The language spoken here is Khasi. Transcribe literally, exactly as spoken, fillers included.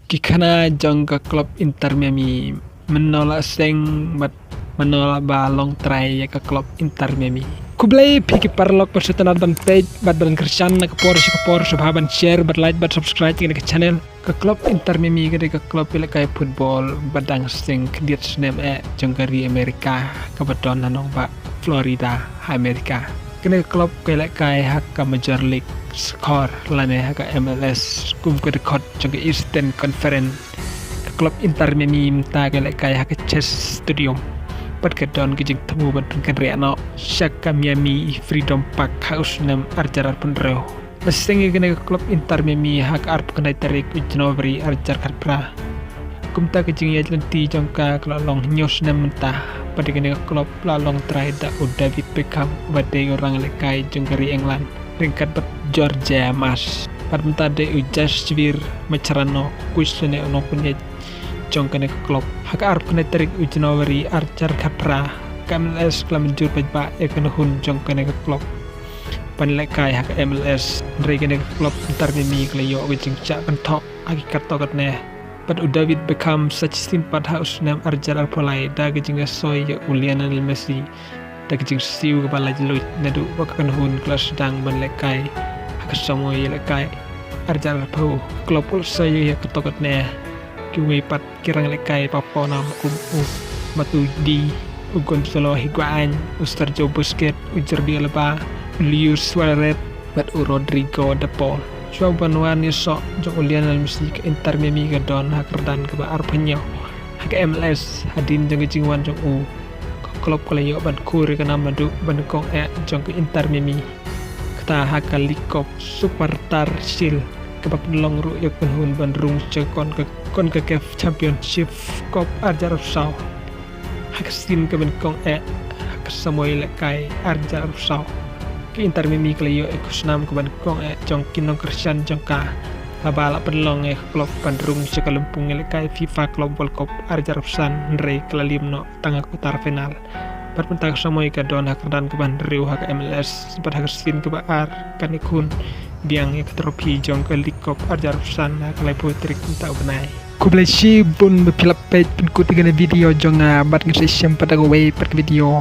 Ki khana jong ka klub Inter Miami. Mynno la seng bad mynno la ba long trai ïa ka klub Inter Miami. Khublei phi ki paralok ba sngewtynnat ban peit bad ban kyrshan na ka por sha ka por, sngewbha ban share bad like bad subscribe ïa ka channel. Ka klub Inter Miami ka dei ka klub ïalehkai football ba dang seng khyndiat snem eh jong ka ri Amerika, kaba don ha nongbah Florida ha Amerika. Kane ka klub ka ïalehkai ha ka Major League Soccer lane ha ka M L S kum ka dkhot jong ka Eastern Conference. Ka klub Inter Miami mynta ka ïalehkai ha ka Chase Stadium bad ka don ka jingthmu ban pynkynriah noh sha ka Miami Freedom Park ha u snem arhajar arphew hynriew. La seng ïa kane ka klub Inter Miami ha ka arphew khyndai tarik u January arhajar khatphra. Kumta ka jingïaid lynti jong ka ka la long hynñiew snem mynta. Bad ïa kane ka klub la long trai da u David Beckham uba dei u rangïalehkai jong ka ri England ryngkat bad Jorge Mas. Bad mynta dei u Javier Mascherano, coach lane u nongpynïaid jong kane ka klub. Ha ka arphew khyndai tarik u January arhajar khatphra, ka M L S ka la mynjur paidbah ïa ka kynhun jong kane ka klub ban lehkai ha ka M L S. Hynrei kane ka klub Inter Miami ka la ïoh ka jingshah kynthoh ha ki katto katne. Bad u David Beckham sa shisien pat ha u snem arhajar arphew lai da ka jingsoi ïa u Lionel Messi da ka jingsiew kaba laitluid naduh ba ka kynhun ka la sdang ban lehkai ha ka samoi ïalehkai arhajar arphew. Ka klub ka la soi ïa katto katne kiwei pat ki rangïalehkai ba pawnam kum u Matuidi, u Gonzalo Higuain, u Sergio Busquets, u Jordi Alba, u Luis Suarez bad u Rodrigo De Paul. Shuwa ban wan ïasoh jong u Lionel Messi, ka Inter Miami ka don ha ka kyrdan kaba arphew hynñiew ha ka M L S hadien jong ka jingwan jong u. Ka klub ka la ïoh ban khur ïa ka nam naduh ba nyngkong eh jong ka Inter Miami. Kata ha ka League Cup, Superstar Shield kaba pynlong ruh ïa ka kynhun ban rung sha ka Concacaf Championship Cup arhajar arphew saw. Ha ka sien kaba nyngkong eh ha ka samoi ïalehkai arhajar arphew saw, ka Inter Miami ka la ïoh ïa ka khusnam kaba nyngkong eh jong ki nongkyrshan jong ka, haba la pynlong ïa ka klub ban rung sha ka lympung ïalehkai FIFA Club World Cup arhajar arphew san, hynrei ka la lim noh tang ha ka quarter final. Bad mynta ka samoi ka don ha ka kyrdan kaba hynriew ha ka M L S bad ha ka sien kaba ar kan ïakhun biang ïa ka trophy jong ka League Cup arhajar arphew san ha ka laiphew tarik mynta u bnai. Khublei shibun ba phi la peit pynkut ïa kane ka video jong nga, bad ngin sa ïashem pat ha kawei pat ka video.